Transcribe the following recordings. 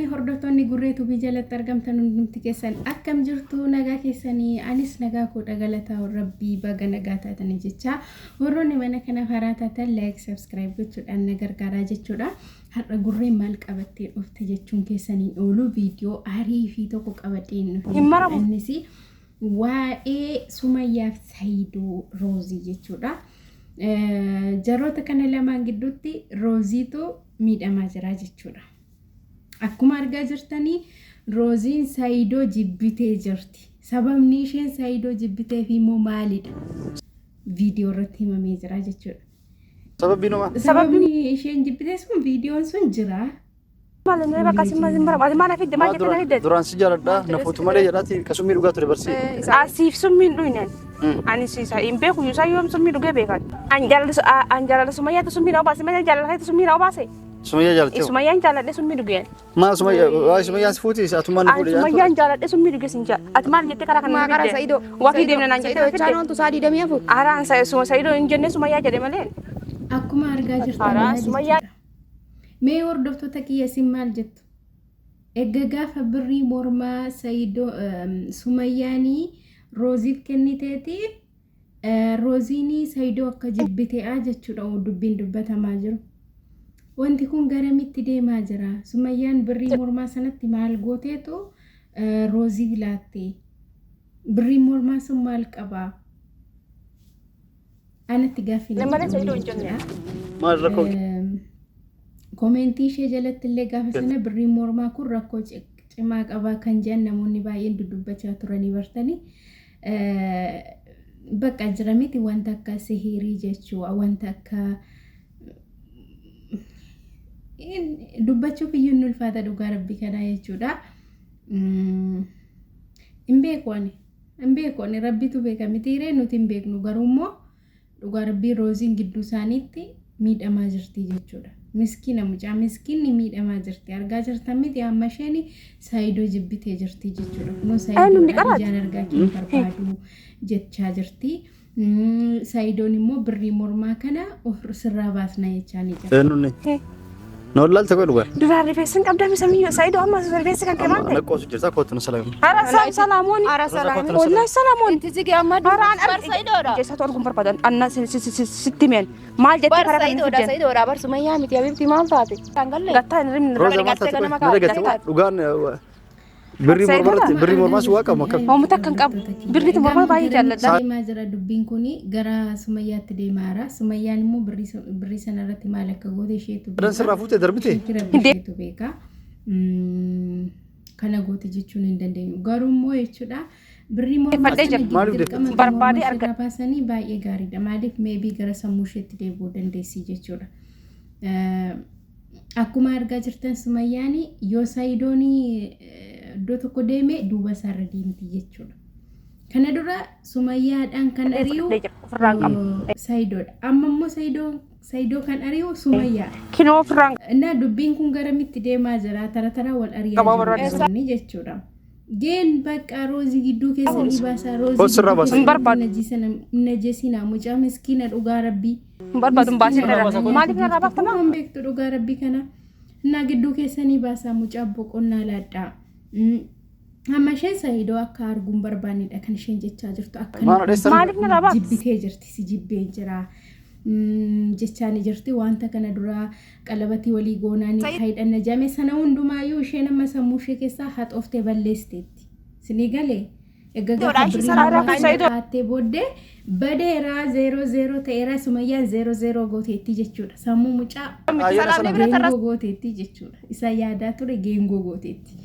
Ashamaa hordoftoonni Gurree Tuubii jalatti argamtan hundumti keessan akkam jirtu? Nagaa keessanii? Anis nagaa koodha, galataa Rabbii. Baga nagaa taatanii jecha, warroonni mana kanaaf haaraa taatan like, subscribe gochuudhaan na gargaaraa jechuudha. Har'a Gurreen maal qabattee dhufte jechuun keessaniin oolu, viidiyoo aarii fi tokko qabadhee hin dhufe. Hin maramu. Innis waa'ee Sumayyaaf Sayidoo Roozii jechuudha. Jaroota kana lamaan gidduutti Rooziitu miidhamaa jira jechuudha. Akkuma argaa jirtanii, Rooziin Sayidoo jibbitee jirti. Sababni isheen Sayidoo jibbiteef immoo maalidha? Viidiyoo irratti himamee jira jechuudha. Sababbiin homaa? Sababni isheen jibbite sun viidiyoon sun jira. Maal inni bakka simma simma ati maal fidde, maal jettee na fidde? Duraan si jaaladha, na fuutu malee jedhaati ka summii dhugaa ture barsii. Asiif summiin dhuyne. Ani si hin beeku, isaa yoom summii dhugee beekan. An jaalala Sumayyaatu summii na obaase malee jaalala keetu summii na obaase. Sumayyaa jaalattee? Sumayyaan jaaladhe summii dhugeen. Maal Sumayyaa? Waa'ee Sumayyaan si fuuti atummaan na An fuudhe. Sumayyaan jaaladhe summii dhuge sin jaa. Ati maal jettee karaa kana Maa na qara fidde? Sa'idoo. Wakii deemna naan jettee Sa'idoo na jechaan fidde. ooltu isaa 24. Araan Sa'idoo hin jenne, Sumayyaa jedhe malee. Akkuma argaa jirtan Araan Sumayyaa. jechuudha. Mee hordoftoota kiyya, isin maal jettu? Egaa gaafa birrii mormaa Sayidoo Sumayyaanii Rooziif kenniteeti, Rooziinii Sayidoo akka jibbite'a jechuudha dubbiin dubbatamaa jiru. Wanti kun garamitti deemaa jira? Sumayyaan birrii mormaa sanatti maal gooteetu Roozii laatte? Birriin mormaa sun maal qabaa? Anatti gaaffii Malee natti Sa'idoo uume hin jenne. jechuudha. Maal rakkoo? Commentii ishee jalatti illee gaafa sana birriin mormaa kun rakkoo cimaa qabaa kan jedhan namoonni baay'een dudubbachaa turanii bartanii. Bakka jira miti, wanta akka sihirii jechuu, wanta akka dubbachuuf iyyuu inni ulfaata, dhugaa Rabbii kanaa jechuudha. Hin beeku ani. Hin beeku ani, Rabbitu beeka mitiiree, nuti hin beeknu. Garuu immoo dhugaa Rabbii, Rooziin gidduu isaaniitti miidhamaa jirti jechuudha. Miskiina, mucaa miskiinni miidhamaa jirti. Argaa jirtan miti, amma isheen Saayidoo jibbitee jirti jechuudha. Kunoo Eenyu Saayidoodhaan qaraati? ijaan argaa kee barbaadu jechaa jirti. Saayidoon immoo birrii mormaa kana of sirraa baasna jechaa ni jira. Eenyuun? Na wallaalte koo dhugaa. Duraan rifeensi hin qabdaa misa miyyoo Sa'idoo, amma rifeensi kan kee maal ta'e? Naqqoosu jirta, kootu na salaam. Hara salaamooni. Ara salaami. Wallahi salaamooni. Inti zige amma Haraan bar Sa'idoodha. Ija isaatu arguun barbaadan anna sitti meen. Maal jettee Bar karaa kana Sa'idoodha. fidden? Sa'idoodha bar Sumayyaa miti, habibti maal taate? Kan galle. Gattaa hin rimne. Rooza maal Gartee taate? ganama Na dagatte kaa'e. dhugaan, birrii Sa'idoodha. mormarratti birrii mormaas waa qabu akkam. Oomuta akka hin qabu. Birriitu mormaa baay'ee jaalladha. Deemaa jira dubbiin kun, gara Sumayyaatti deemaa jira. Sumayyaan immoo birrii sana irratti maal akka goote isheetu Sadan sirraa fuutee darbite? Rabbi isheetu beeka. Kana goote jechuun hin dandeenyu. Garuu immoo jechuudha, birrii mormaa Fadhee sana jira. Maaliif dirqama Barbaadee morma arga. isheerraa baasanii baay'ee gaariidha. Maaliif, maybe gara sammuu isheetti deebi'uu dandeessi jechuudha. Akkuma argaa jirtan, Sumayyaan yoo Sayidoon iddoo tokko deeme duuba isaarra deemti jechuudha. Kana dura Sumayyaadhaan kan ari'u Fadhee jira. Ofirraan qabu. Sayidoodha. Amma immoo Sayidoo kan ari'u Sumayyaadha. Kinoo ofirraan Innaa dubbiin kun garamitti deemaa jira? Tara tara wal ari'aa Qabaa jiru barbaachisa. isaanii jechuudha. Geen bakka Roozii gidduu keessanii baasaa, Roozii Hoos sirraa gidduu baasa. Hin barbaadu. keessanii najesinaa, mucaa miskiina, dhugaa Rabbii. Hin barbaadu, hin baasin irra. Maaliif narraa baaftama? Waan beektu dhugaa Rabbii kana. Innaa gidduu keessanii baasaa, mucaa boqonnaa laadhaa. Amma isheen Sayidoo akka arguun barbaannedha kan isheen jechaa jirtu. Akka Maal odeessan? Maaliif narraa baafti? Jibbitee jirti, si jibbee jira jechaa ni jirti. Wanta kana dura qalabatii walii goonaa ni faayidhanna jame sana hundumaayyuu isheen amma sammuu ishee keessaa haxooftee balleessiteetti. Sinii galee? Egaa gaafa birrii mormaa sana kaattee booddee badeeraa, 0 0 ta'eera, Sumayyaan 0 0 gooteetti jechuudha. Sammuu mucaa geengoo gooteetti jechuudha. Isa yaadaa ture geengoo gooteetti.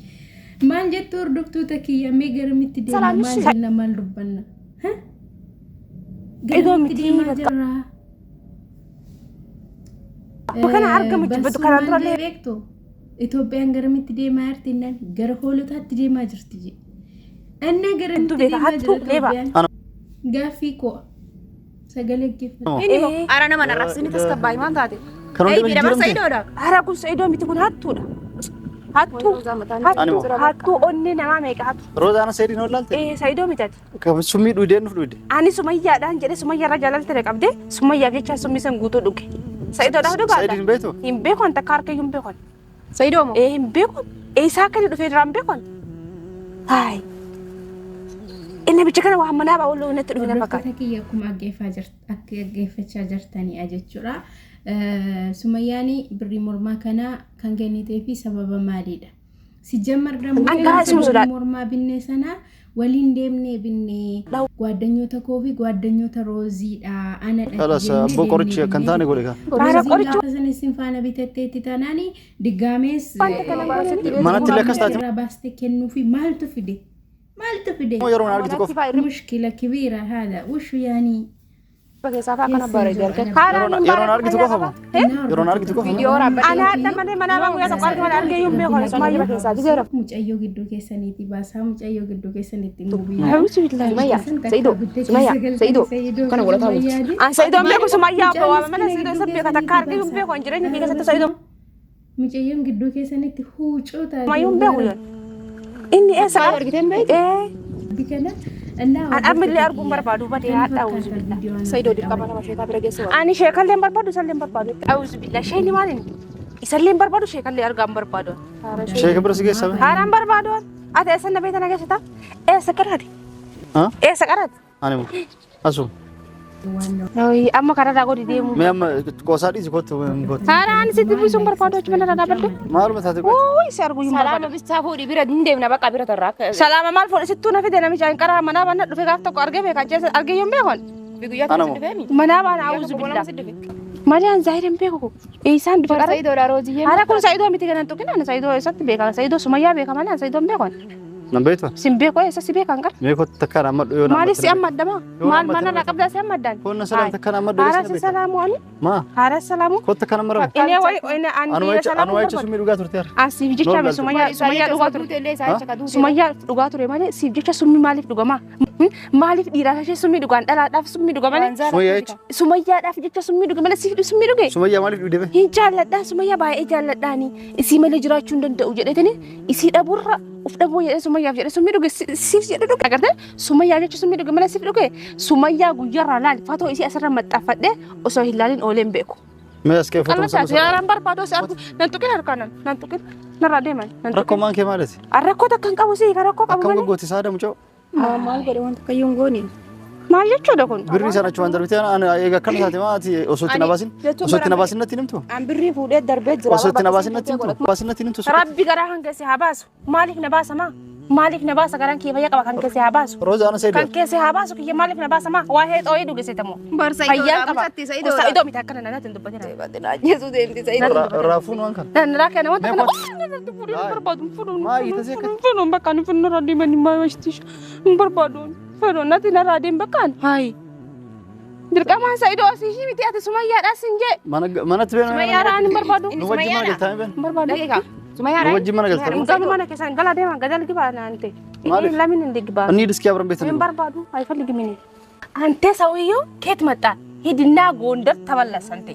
Maal jettu hordoftoota kiyya, mee garamitti deema? Maal jenna, maal dubbanna? Idoo Garamitti miti deemaa bakka. jirra? Kana argamu jibbatu kanaan Barsuun maal durallee. beektu? Itoophiyaan garamitti deemaa jirti jennaan, gara hoolotaatti deemaa jirti jedhe. Annaa garamitti beeka, deemaa hattuu jira leeba. Itoophiyaan? Gaaffii koo sagalee geeffatu. Ee, Ara nama narrabsini tasgabbaa'ii maal taate? Kan hundi Eebiidha bar jijjiiramte? Sa'idoodha. Hara kun Sa'idoo miti, kun hattuudha. Hattuu. Ani moo? Hattuu. Hattuu onnee namaa meeqa hattu. Roozaa ana seediin wallaalte? Ee, Sa'idoo miti ati. Kan summii dhuydee nuuf dhuyde. Ani Sumayyaadhaan jedhe, Sumayyaarraa jaalaltee qabde, Sumayyaaf jecha summii san guutuu dhuge. Sa'idoodhaaf dhugaadha. Sa'idiin beektu? Hin beeku, an takka harka iyyuu hin beeku. Sa'idoo moo? Ee, hin beeku. Eessaa akka inni dhufee duraan beekon? Haay. Inni bicha kana waan manaa baa'u natti dhufe na fakkaata. Hordoftoota kiyya, akkuma dhaggeeffachaa jirtanidha jechuudha. Sumayyaan birrii mormaa kana kan kennitee fi sababa maaliidha? Sijjammar dammoo An garaa isuma birrii sodaadha. mormaa binnee sana waliin deemnee binnee gwaaddanyoota koo fi gwaaddanyoota rooziidha. Anadha. Khalas, abboo qorichi akka hin taane godhe kaa. Haara Rooziin qorichi gaafa sana isin faana bitatteetti taanaani diggaamees Manatti illee akkas taate irraa baastee kennuufi maaltu fide? Maaltu fide? moo yeroo argitu qofa? مشكلة كبيرة هذا وشو يعني؟ Keessaa fa'aa akkana bareede argate. Haaraan hin Yeroon argitu qofa moo? Yeroon argitu qofa moo? Viidiyoo waraabbatee. Ana hadha malee manaa ba'u guyyaa tokko arge malee argee hin beeku Sumayyaa. Keessaa gizeera. Mucayyoo gidduu keessaniiti baasaa, mucayyoo gidduu keessanitti Auzu billahi. Sumayyaa, Sa'iidoo, Sumayyaa, Sa'iidoo, kana godhataa bulti. An Sa'idoon beeku Sumayyaa abbaa waama malee Sa'idoo isa beeka takka argee hin beeku hin jireenya kee keessatti Sa'idoo Mucayyoon gidduu keessanitti huucoo taate. Sumayyuu hin beeku yoon. Inni eessa Faaya argiteen beektu? Ee. Kana An ammallee arguun barbaadu badee haadha auzu billahi. Sa'iidoo dirqama nama sheekaa bira geessu. Ani sheekallee hin barbaadu, isallee hin barbaadu. Auzu billahi, sheeni maal inni? Isallee hin barbaadu, sheekallee argaa hin barbaadu. Sheeka bira si geessa? Haaraan barbaadu. Ati eessa na beekta na geessita? Eessa qaraati? Haa? Eessa qaraati? Ani moo? Asuma. Amma kanarraa godi deemu. Mee amma qoosaa dhiisi, kottu kottu. Haaraan sitti buusuun barbaadu achi mana dhaabadde. Maaluma taate qoy? Uuy, si arguu hin Salaama barbaadu. bichaa fuudhi, bira hin deemna, bakka bira tarraa akka. Salaama maal fuudhe? Sittuu na fide namicha hin qaraa manaa banna dhufe gaaf tokko argee beekan jeessa argee yoon beekon. Guyyaa Ana tokko moo? si dhufeemi. Manaa baana auzu billah. Malee an zaahir hin beeku. Eessaan dhufe qara? Sa'iidoodha Rooziyyee. Haara kun Sa'iidoo miti kanan tuqin, ani Sa'iidoo eessatti beeka? Sa'iidoo Sumayyaa beeka malee an Sa'iidoo hin beekon. Nan beektu? Sin beeku, eessa si beekan qara? Mee kottu takkaan amma dhuyoo na. Maaliif si amma addama? Yoo Maal amma mana irraa ta'e- qabdaa si amma addaan? Konna salaam takkaan amma dhuyoo Haara sana si beekta. salaamu ani? Maa? Haara salaamu? Kottu takkaan amma rame. Inni wayi inni ani Anuma dhiira jecha salaamu anuma jecha barbaadu. summii dhugaa turte har'a. An siif jecha Nool Sumayyaa Sumayyaa dhugaa ture. Sumayyaa dhugaa ture malee siif jecha summii maaliif dhugama? Maaliif dhiiraaf ishee summii dhugaan dhalaadhaaf summii dhuga malee? Sumayyaa jecha. Sumayyaadhaaf jecha summii dhuge malee siif summii dhuge? Sumayyaa maaliif dhugde bee? Hin jaalladhaan, Sumayyaa baay'ee jaalladhaani, isii malee jiraachuu hin danda'u jedhetini isii dhabuurra uf dhabuu jedhee Sumayyaaf jedhee summii dhuge, siif jedhe dhuge agartee? Sumayyaa jecha summii dhuge malee siif dhuge? Sumayyaa guyyaarraa laali, fatoo isii asirra maxxanfadhee osoo hin laalin oolee hin beeku. Mee as kee fotoon Qal'ataa sana. yaaraan barbaadu si argu nan tuqin, harkaan nan tuqin, narraa deeman nan Rakkoo tuqin. maan kee maaliti? Rakkoo takka hin qabu sii ka rakkoo qabu Akkam malee. goggooti saada mucoo? Maal godhe? Wanta kayyuu hin goone. Maal jechuudha kun? Birrii sana achumaan darbitee ani eega akkana taate maa ati osoo itti na baasin osoo itti na baasin natti himtu? An birrii fuudhee darbee jira. Osoo itti na baasin natti himtu? Baasin natti himtu? Rabbi garaa kan keessa haa baasu. Maaliif na baasa maa? Maaliif na baasa? Garaan kee fayyaa qaba, kan keessa haa baasu. Rooza ana Kan Sa'iidoo. keessa haa baasu kiyya, maaliif na baasa maa? Waa heexoo dhugeessitamoo? Bar Fayyaan qaba. Sa'iidoodha. Sa'iidoo miti, akkana nanaatti hin dubbatina. Ajjeesuu deemti Sa'iidoo. Raafuun waan kana. Nan rakkee namoota Mee kana kottu. fuudhuu hin barbaadu. Fuudhuu Maa hiita see akkatti? fuudhuu bakka nu fuudhuu narraa deemanii maa washtish hin barbaadu. Fuudhuu natti narraa deem bakkaan. Haayi. Dirqamaan Sa'iidoo asii ishii miti, ati Sumayyaadhaas hin jee. Manatti beena. Sumayyaadhaan hin barbaadu. Nu wajjin mana galtaa been? Hin barbaadu. Sumayyaa Nu wajjin mana galtaa. Galu mana keessan gala deeman gadal gibaa naante. Maaliif? Lamin hin digbaa. Inni diskii abran beektan. ምን በርባዱ አይፈልግም። እኔ አንተ ሰውዬው ከየት መጣ? ሂድና ጎንደር ተመለስ። አንተ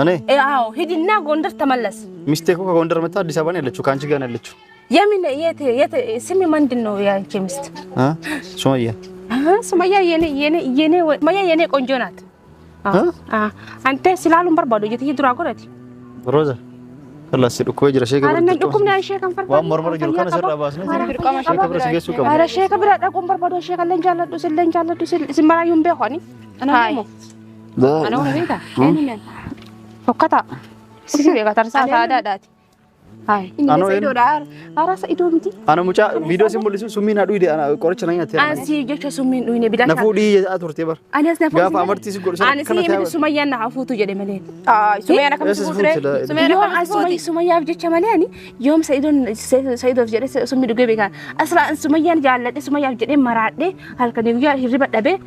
እኔ አዎ ሂድና ጎንደር ተመለስ። ሚስቴ እኮ ከጎንደር መጣ አዲስ አበባ ነው ያለችው። ከአንቺ ጋር ነው ያለችው። የምን የት የት ስሚ ምንድን ነው ያንቺ ሚስት? እ ሱመያ። ሱመያ የኔ የኔ የኔ ሱመያ የኔ ቆንጆ ናት። እ? አንተ ስላሉን በርባዱ የት ሂድራ ጎረት ሮዛ ከላስ dhukkubee jira sheeka አረ dhukkubni ishee kan farfaadu. Waan mormara jiru kana sirraa baasnee sheeka bira si geessuu qabna. Ara sheeka bira dhaquun barbaadu, sheeka illee jaalladhu, sillee jaalladhu, simmarayyuu hin beeku ani. Ana waan beektaa? Eenyuun? Fokkata. Si beeka tarsaa saadaadhaati. Hayi. Inni Anoo Sa'iidoodha. Ara Sa'idoo miti. Ana mucaa viidiyoo sin mul'isu summii na dhuyde ana qoricha na nyaate. An siif jecha summiin dhuyne Na bilasha. fuudhii jedhaa turte bar. Anis na Gaafa amartii si godhu sana Ani akkana si ta'e miti Sumayyaan na hafuutu jedhe malee. Sumayyaan akkamitti Eessa si fuuture? fuute? Sumayyaan Yoom akkamitti an fuuti? Sumayyaaf jecha malee ani yoom Sa'idoon Sa'idoof jedhe summii dhugee beekan. Asla an Sumayyaan jaalladhe, Sumayyaaf jedhee maraadhe, halkanii guyyaa hirriba dhabee.